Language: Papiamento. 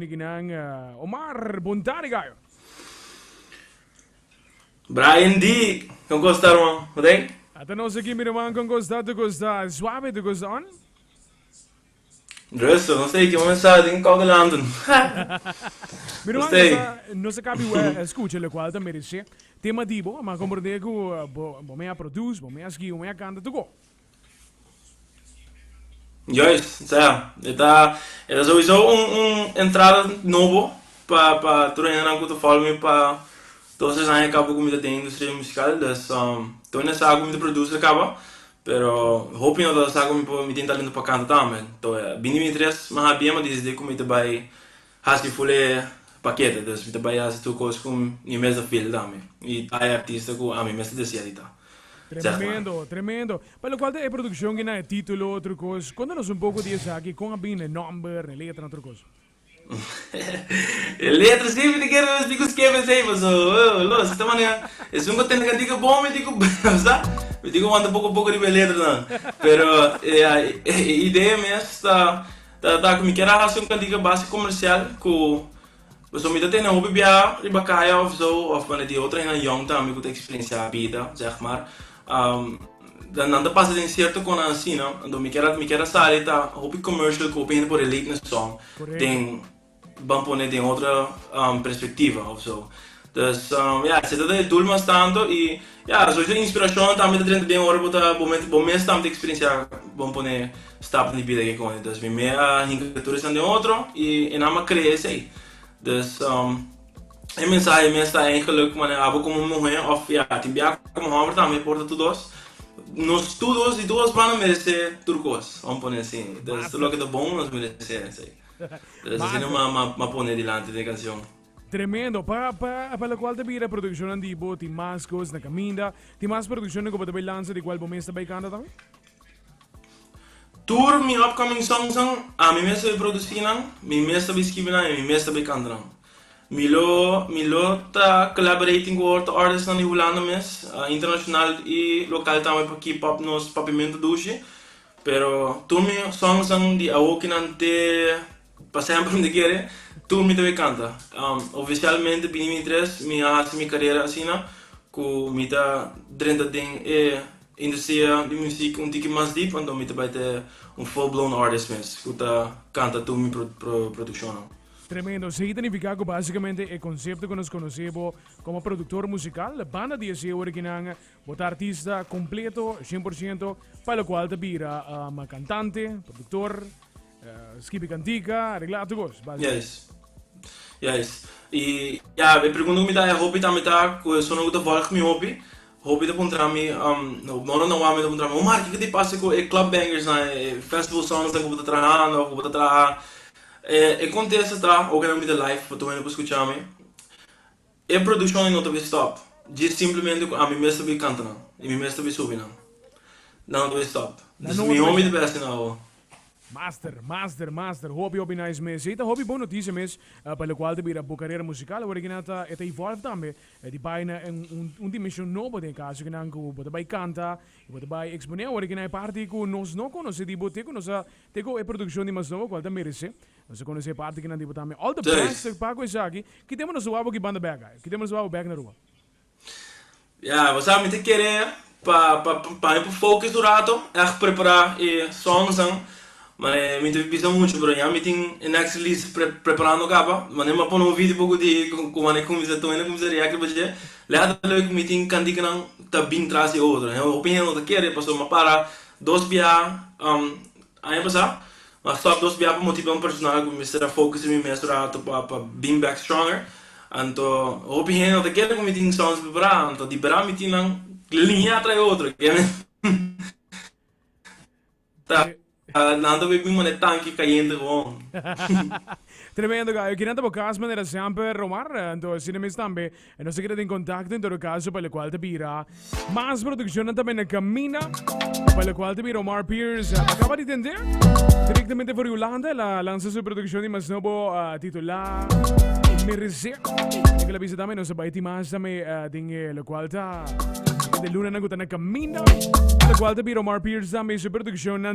Nikinan Omar, bon tardi gayo. Brian D, kon kos ta ruman? Goed ei? Ata nos aki mi ruman, kon kos ta? Tur kos ta suave, tur kos ta on? Rustig, nos ta aki un mensahe den koude landen. Mi ruman, nos a nos a kabi skucha lokual ta meresé tema di bo, ma komprendé ku bo bo mei a produce, bo mei a skibi, bo mei a kanta tur ko. Juist, sa, e ta e ta sowieso un un entrada nobo pa pa tur hendenan ku ta follow mi pa dos tres aña kaba ku mi ta den industria musikal, dus tur hende sa ku mi ta producer kaba, pero hopi no ta sa ku mi por mi tin talento pa kanta tambe. Enton binti 23 mi a habia mi a disidi ku mi ta bai hasi ful e pakete, dus mi ta bai hasi tur kos ku mi mes ta feel tambe i ta e artista ku ami mes ta desea di ta. Zeg maar. Tremendo, tremendo. Pa locual ta e produccion ki na e titulo, otro cos, conta nos un poco di esaki, con a bini e nomber, e letra, otro cos. E letra si mi ta kere nos di ku skebe esei paso oh los esta manera esun ku tene kantika bon mi di ku sa mi di ku wanta poko poko riba e letranan pero e e idea mes ta ta ta ku mi kier a hasi un kantika base komersial ku Pasobra mi ta tene hopi bia riba kaya of zo, of wanneer di otro hendenan yong tambe ku ta eksperensiá bida, zeg maar, dan nan ta pasa den sierto konan asina, anto mi kier a mi kier a sali ta hopi commercial ku hopi hende por relate na e song den ban pone den otro perspectiva of zo. Dus ya, esei ta e doel mas tanto i ya, sowieso inspirashon tambe ta drenta den ora bo ta bo mes bo mes tambe ta eksperensiá ban pone stapnan di bida ke koni. Dus mi me a hinka tur esnan den otro i e nan a krea esei. Dus e mensahe mes ta eigenlijk manera abo komo muhé òf ya tin bia komo hòmber tambe por ta tur dos. Nos tur dos di dos banda meresé tur kos, ban pone asina. Dus tur loke ta bon nos meresé esei. Dus asina m'a pone dilanti den e kanshon. Tremendo. Pa pa pa locual ta bira produccionnan di bo tin mas cos na caminda, tin mas produccionnan cu bo ta bay lansa di cual bo mes ta bay canta tambe? Tur mi upcoming songsnan ami mes ta bay produci nan, mi mes ta bay skibi nan y mi mes ta bay canta nan. Mi lo mi lo ta collaborating cu otro artistnan di Hulanda mes, internacional y local tambe pa keep up nos papiamento dushi, pero tur mi songsnan di awokinan te Pa semper mi ta kere, tur mi ta bay canta. Oficialmente bini mi tres mi a haci mi carera asina cu mi ta drenta den e industria di music un tiki mas diep, anto mi ta bay ta un full blown artist mes cu ta canta tur mi produccionnan. Tremendo. Esey ta nifica cu basicamente e concepto cu nos conoce bo como productor musical, banda di esey ora ki nan bo ta artista completo, 100%, pa locual ta bira cantante, productor, Skibi kantika, arreglá tur kos, básicamente. Juist. Juist. I ya, e pregunta ku mi ta haña hopi tambe ta ku esunnan ku ta vòlg mi hopi, hopi ta puntra mi, no no wak mi ta puntra mi, Omar, kiko ta pasa ku e club bangersnan, e festival songsnan ku bo ta trahando òf ku bo ta traha? E kontesta ta, oke nan mi ta live pa tur hende por skucha mi, E produccion no ta bay stop, djis simplemente cu ami mes ta bay canta nan y mi mes ta bay subi nan. Nan no ta bay stop. Nan Dus no mi ta bay homi ta stop. bay haci nan awo. Master, master, master. Hopi, hopi nice mes. Ei ta hopi bon noticia mes pa locual ta bira bo carera musical. Awor aki nan ta e ta evolve tambe di bay na un un un dimension nobo den e caso ki nan cu bo ta bay canta y bo ta bay expone awor aki nan e parti cu nos no conoce di bo te cu nos a te cu e produccion di mas nobo cual ta merece. Nos a conoce e parti kinan tipo tambe. All the best pa cu esaki. Ki tempo nos wou ki banda bek ay? Ki tempo nos wou bek na Aruba? Ya, bo sa mi ta kere pa pa pa mi por focus un rato, echt prepara e songsnan, ma mi ta bisa mucho pero ya mi tin e next release pre preparando caba, mane mi a pone un video poco di cu mane cuminsa tur hende cuminsa react riba dje, letterlijk mi tin canticanan ta bin tras di otro, hopi hende no ta kere pasobra mi a para dos bia Aña pasá, mi a stòp dos bia pa motibonan personal ku mi mester a focus riba mi mes un rato pa pa bin back stronger. Anto hopi hende no ta kere ku mi tin songs prepará, anto di bera mi tin nan liña tras otro. Ta nan ta bin mane tanki kayente gewoon. Tremendo gayo, kinan ta bo kas manera semper Romar, anto asina mes tambe nos ta keda den kontakto en todo kaso pa lokual ta bira mas produkshonnan tambe na kaminda pa lokual ta bira Omar Pierce a kaba di tende direktamente for di Hulanda el a lansa su produkshon di mas nobo titulá Meresé e ke la bisa tambe nos a bai tin mas tambe den e lokual ta de lunanan ku ta na kaminda pa lokual ta bira Omar Pierce tambe su produkshonnan.